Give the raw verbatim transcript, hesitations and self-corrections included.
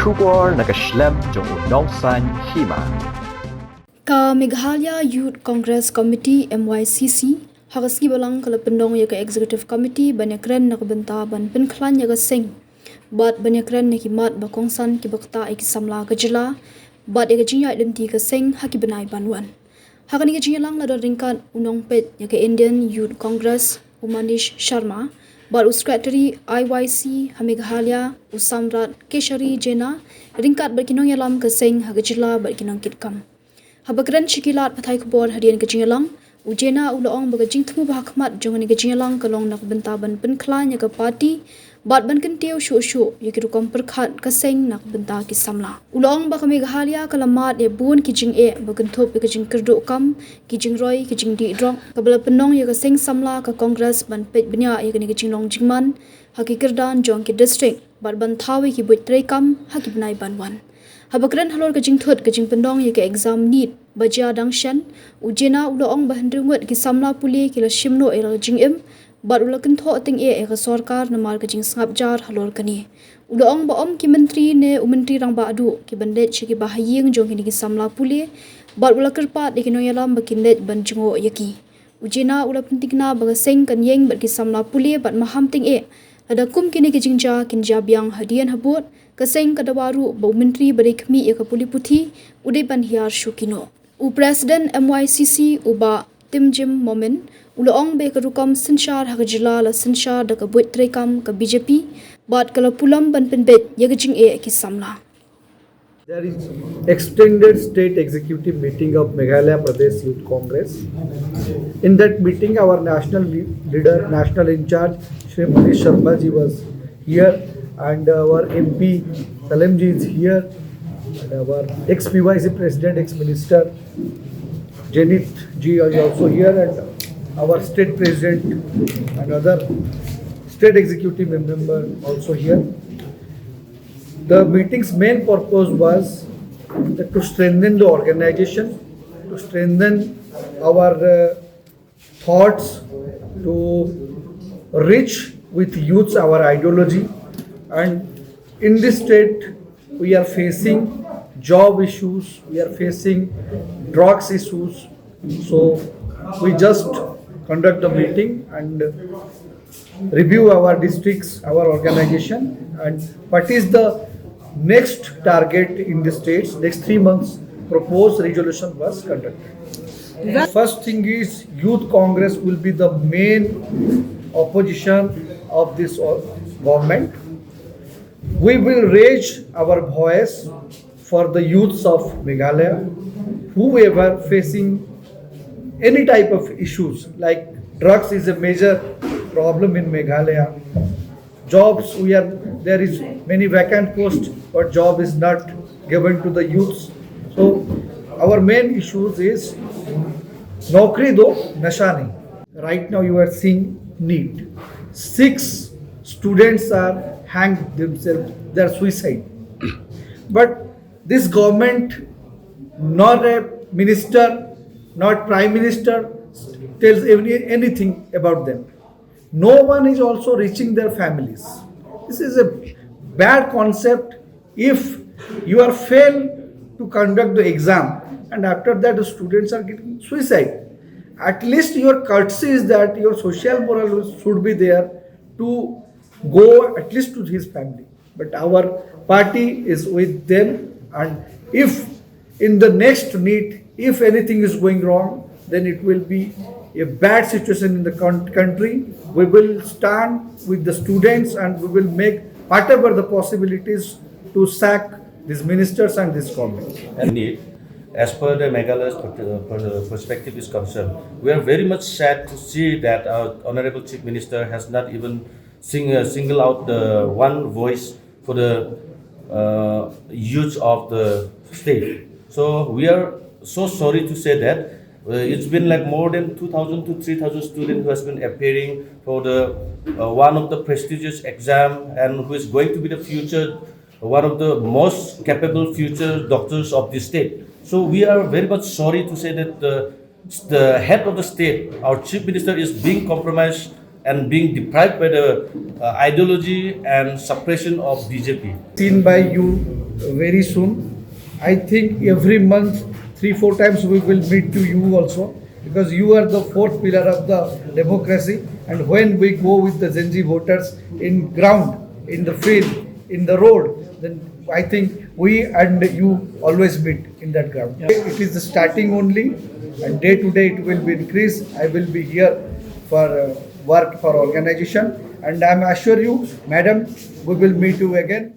Khubor na ka shlem jong u nongsaiñ hima. Ka Meghalaya Youth Congress Committee, M Y C C, ha ka sngi Balang ka la pynlong ïa ka Executive Committee ban ïakren na ka bynta ban pynkhlaiñ ïa ka seng bad ban ïakren na ki mat ba kongsan kiba ktah ïa ki samla ka jylla bad ïa ka jingïaid lynti ka seng ha ki bnai ban wan. Ha kane ka jingïalang la don ryngkat u nongpeit ïa ka Indian Youth Congress, u Manish Sharma, bad u Secretary I Y C ha Meghalaya, u Samrat Keshari Jena, ryngkat bad ki nongïalam ka seng ha ka jylla bad ki nongkitkam. Haba kren sha ki lad pathai khubor hadien ka jingïalang, u Jena u la ong ba ka jingthmu ba ha khmat jong kane ka jingïalang ka long na ka bynta ban pynkhlaiñ ïa ka party bad ban kyntiew shuh shuh ïa ki rukom pyrkhat ka seng na ka bynta ki samla. U la ong ba ka Meghalaya ka la mad ïa bun ki jingeh ba kynthup ïa ka jingkyrduh kam, ki jingroi, ki jingdih drok, kaba la pynlong ïa ka seng samla ka Congress ban peit bniah ïa kane ka jinglong jingman ha ki kyrdan jong ki district bad ban thaw ïa ki buit treikam ha ki bnai ban wan. Haba kren halor ka jingthut ka jingpynlong ïa ka exam NEET ba jia dang shen, u Jena u la ong ba hynriew ngut ki samla pule ki la shim noh ïa la ka jingim bad u la kynthoh tyngeh ïa ka sorkar namar ka jingsngap jar halor kane. U la ong ba ym ki myntri ne u Myntri Rangbah Duh ki ban leit sha kiba ha ïing jong kine ki samla pule bad u la kyrpad ïa ki nongïalam ba kin leit ban jngoh ïa ki. U Jena u la pyntikna ba ka seng kan ïeng bad ki samla pule bad maham tyngeh. Lada kum kine ki jingjia kin jia biang hadien habud, ka seng ka dawa ruh ba u myntri ba dei khmih ïa ka pule puthi u dei ban hiar shuh ki noh. U President M Y C C u Bah Timjim Momin u la ong ba ka rukom synshar ha ka jylla la synshar da ka buit treikam ka B J P bad ka la pulom ban pynbeit ïa ka jingeh ki samla. There is extended state executive meeting of Meghalaya Pradesh Youth Congress. In that meeting, our national le- leader, national in charge, Shri Manish Sharma ji was here, and our M P Salim ji is here, and our ex P Y C president, ex minister Jenith ji is also here, and our state president and other state executive member also here. The meeting's main purpose was that to strengthen the organization, to strengthen our uh, thoughts, to reach with youths our ideology. And in this state, we are facing job issues, we are facing drugs issues. So we just conduct the meeting and review our districts, our organization, and what is the next target in the states, next three months proposed resolution was conducted. First thing is Youth Congress will be the main opposition of this uh, government. We will raise our voice for the youths of Meghalaya, whoever facing any type of issues, like drugs is a major problem in Meghalaya. Jobs, we are there is many vacant posts, but job is not given to the youths. So our main issues is naukri do, nasha nahi. Right now you are seeing NEET. Six students are hanged themselves, they are suicide. But this government, not a minister, not prime minister, tells any, anything about them. No one is also reaching their families. This is a bad concept. If you are failed to conduct the exam and after that the students are getting suicide, at least your courtesy is that your social moral should be there to go at least to his family. But our party is with them, and if in the next NEET, if anything is going wrong, then it will be a bad situation in the con- country. We will stand with the students and we will make whatever the possibilities to sack these ministers and this government. And NEET, as per the Meghalaya's per- per- perspective is concerned, we are very much sad to see that our Honorable Chief Minister has not even sing, uh, single out the one voice for the uh, youth of the state. So we are so sorry to say that uh, it's been like more than two thousand to three thousand students who has been appearing for the uh, one of the prestigious exam and who is going to be the future, one of the most capable future doctors of this state. So we are very much sorry to say that the the head of the state, our chief minister, is being compromised and being deprived by the uh, ideology and suppression of B J P. Seen by you very soon. I think every month, three, four times we will meet to you also, because you are the fourth pillar of the democracy. And when we go with the Gen Z voters in ground, in the field, in the road, then I think we and you always meet in that ground. It is the starting only, and day to day it will be increased. I will be here for uh, work for organization, and I am assure you, madam, we will meet you again.